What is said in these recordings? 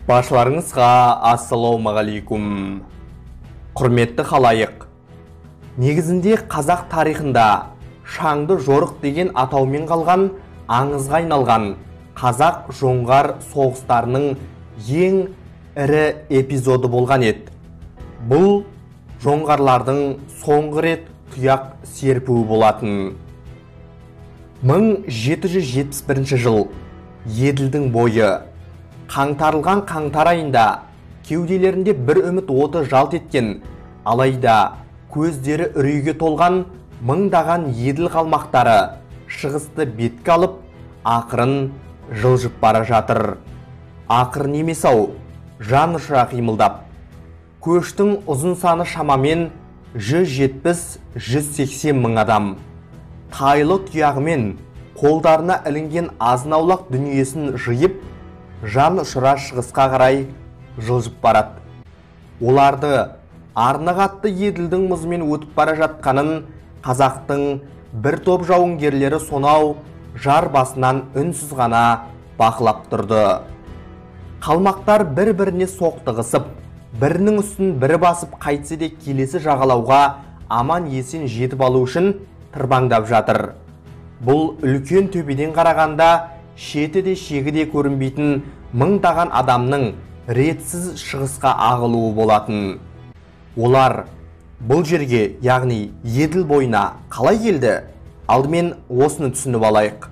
Баршаларыңызға ассалаумағалейкум. Құрметті халайық. Негізінде қазақ тарихында шаңды жорық деген атаумен қалған аңызға айналған қазақ жоңғар соғыстарының ең ірі эпизоды болған еді. Бұл жоңғарлардың соңғы рет тұяқ серпуі болатын. 1771 жыл Еділдің бойы қаңтарылған қаңтар айында кеуделерінде бір үміт оты жалт еткен, алайда көздері үрейге толған мыңдаған Еділ қалмақтары шығысты бетке алып, ақырын жылжып бара жатыр. Ақырын емес ау, жан ұшыра қимылдап. Көштің ұзын саны шамамен 170-180 мың адам. Тайлы тұяғымен қолдарына ілінген азын-аулақ дүниесін жиып, жан ұшыра шығысқа қарай жылжып барады. Оларды арнық атты Еділдің мұзымен өтіп бара жатқанын қазақтың бір топ жауынгерлері сонау жар басынан үнсіз ғана бақылап тұрды. Қалмақтар бір-біріне соқтығысып, бірінің үстін бірі басып қайтсе де келесі жағалауға аман есен жетіп алу үшін тырбаңдап жатыр. Бұл үлкен төбеден қарағанда шеті де шегі де көрінбейтін мыңдаған адамның ретсіз шығысқа ағылуы болатын. Олар бұл жерге, яғни Еділ бойына қалай келді? Алдымен осыны түсініп алайық.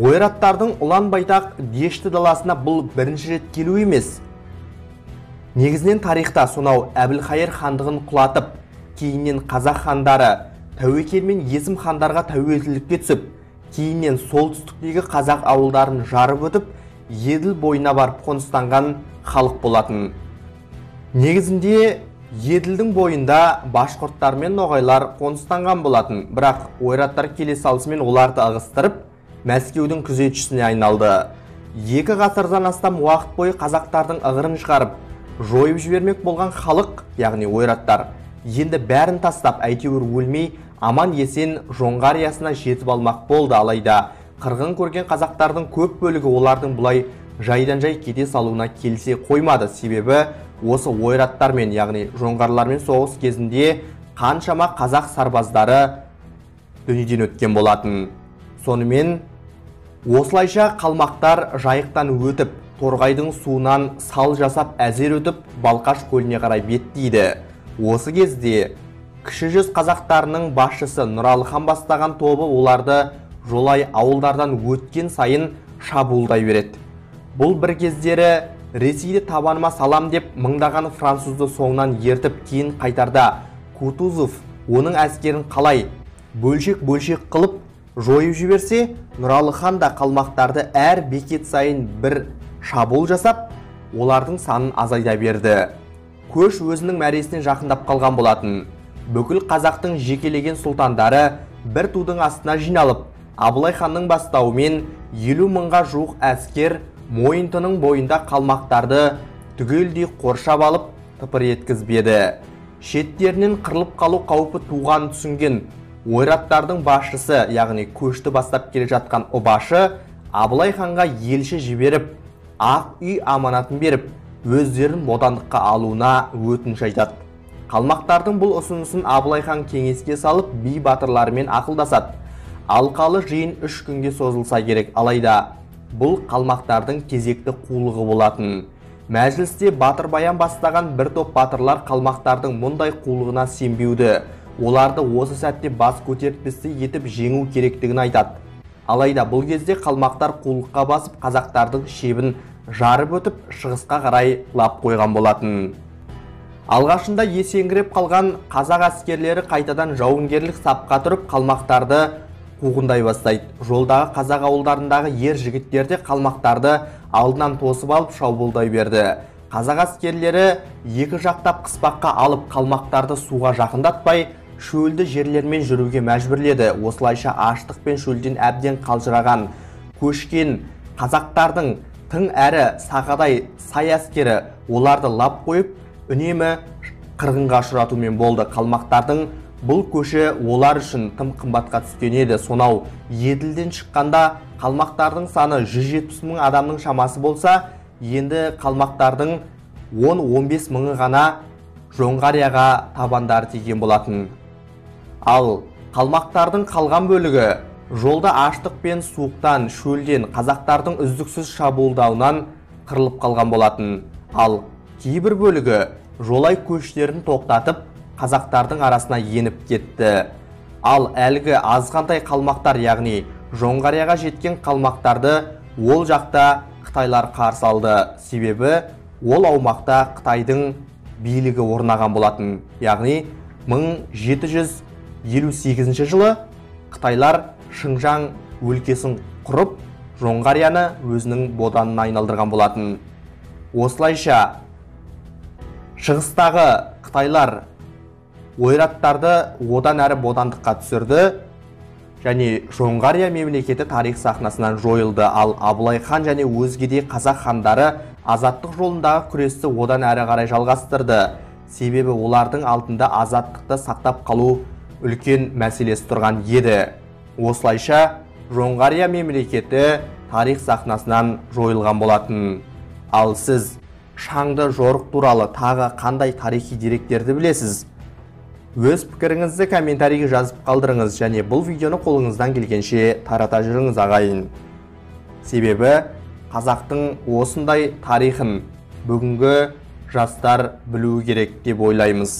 Ойраттардың ұлан байтақ Дешті даласына бұл бірінші рет келу емес. Негізінен тарихта сонау Әбілхайыр хандығын құлатып, кейіннен қазақ хандары Тәуекел мен Есім хандарға тәуелділікке түсіп, кейіннен солтүстіктегі қазақ ауылдарын жарып өтіп, Еділ бойына барып қоныстанған халық болатын. Негізінде Еділдің бойында башқұрттар мен ноғайлар қоныстанған болатын, бірақ ойраттар келе салысымен оларды ығыстырып, Мәскеудің күзетшісіне айналды. 2 ғасырдан астам уақыт бойы қазақтардың ығырын шығарып, жойып жібермек болған халық, яғни ойраттар, енді бәрін тастап, әйтеуір өлмей, аман есен Жоңғариясына жетіп алмақ болды. Алайда қырғын көрген қазақтардың көп бөлігі олардың бұлай жайдан-жай кете салуына келісе қоймады. Себебі осы ойраттармен, яғни жоңғарлармен соғыс кезінде қаншама қазақ сарбаздары дүниеден өткен болатын. Сонымен осылайша қалмақтар Жайықтан өтіп, Торғайдың суынан сал жасап әзер өтіп, Балқаш көліне қарай беттейді. Осы кезде Кіші жүз қазақтарының басшысы Нұралы хан бастаған тобы оларды жолай ауылдардан өткен сайын шабуылдай береді. Бұл бір кездері Ресейді табаныма салам деп мыңдаған французды соңынан ертіп, кейін қайтарда Кутузов оның әскерін қалай бөлшек-бөлшек қылып жойып жіберсе, Нұралы хан да қалмақтарды әр бекет сайын бір шабуыл жасап, олардың санын азайта берді. Көш өзінің мәресіне жақындап қалған болатын. Бүкіл қазақтың жекелеген сұлтандары бір тудың астына жиналып, Абылай ханның бастауымен 50 мыңға жуық әскер Мойынтының бойында қалмақтарды түгелдей қоршап алып, тыпыр еткізбеді. Шеттерінен қырылып қалу қаупі туғанын түсінген ойраттардың басшысы, яғни көшті бастап келе жатқан Ұбашы, Абылай ханға елші жіберіп, ақ үй аманатын беріп, өздерін бодандыққа алуына өтініш айтады. Қалмақтардың бұл ұсынысын Абылай хан кеңеске салып, би батырларымен ақылдасады. Алқалы жиын 3 күнге созылса керек, алайда бұл қалмақтардың кезекті қулығы болатын. Мәжілісте Батыр Баян бастаған бір топ батырлар қалмақтардың мұндай қулығына сенбеуді, оларды осы сәтте бас көтертпестей етіп жеңу керектігін айтады. Алайда бұл кезде қалмақтар қулыққа басып, қазақтардың шебін жарып өтіп, шығысқа қарай лап қойған болатын. Алғашында есеңгіреп қалған қазақ әскерлері қайтадан жауынгерлік сапқа тұрып, қалмақтарды қуғындай бастайды. Жолдағы қазақ ауылдарындағы ер жігіттер де қалмақтарды алдынан тосып алып шабуылдай берді. Қазақ әскерлері екі жақтап қыспаққа алып, қалмақтарды суға жақындатпай, шөлді жерлермен жүруге мәжбүрледі. Осылайша аштық пен шөлден әбден қалжыраған, көшкен қазақтардың тың әрі сақадай сай әскері оларды лап қойып, үнемі қырғынға ұшыратумен болды. Қалмақтардың бұл көші олар үшін тым қымбатқа түскен еді. Сонау Еділден шыққанда қалмақтардың саны 170 мың адамның шамасы болса, Енді қалмақтардың 10-15 мыңы ғана Жоңғарияға табандары тиген болатын. Ал қалмақтардың қалған бөлігі жолда аштық пен суықтан, шөлден, қазақтардың үздіксіз шабуылдауынан қырылып қалған болатын. Ал кейбір бөлігі жолай көштерін тоқтатып, қазақтардың арасына еніп кетті. Ал әлгі азғантай қалмақтар, яғни Жоңғарияға жеткен қалмақтарды ол жақта қытайлар қарсы алды. Себебі ол аумақта Қытайдың билігі орнаған болатын. Яғни 1758 жылы қытайлар Шыңжаң өлкесін құрып, Жоңғарияны өзінің боданына айналдырған болатын. Осылайша шығыстағы қытайлар ойраттарды одан әрі бодандыққа түсірді және Жоңғария мемлекеті тарих сахнасынан жойылды. Ал Абылай хан және өзге де қазақ хандары азаттық жолындағы күресті одан әрі қарай жалғастырды. Себебі олардың алдында азаттықты сақтап қалу үлкен мәселесі тұрған еді. Осылайша Жоңғария мемлекеті тарих сахнасынан жойылған болатын. Ал сіз шаңды жорық туралы тағы қандай тарихи деректерді білесіз? Өз пікіріңізді комментарийге жазып қалдырыңыз және бұл видеоны қолыңыздан келгенше тарата жүріңіз, ағайын. Себебі қазақтың осындай тарихын бүгінгі жастар білуі керек деп ойлаймыз.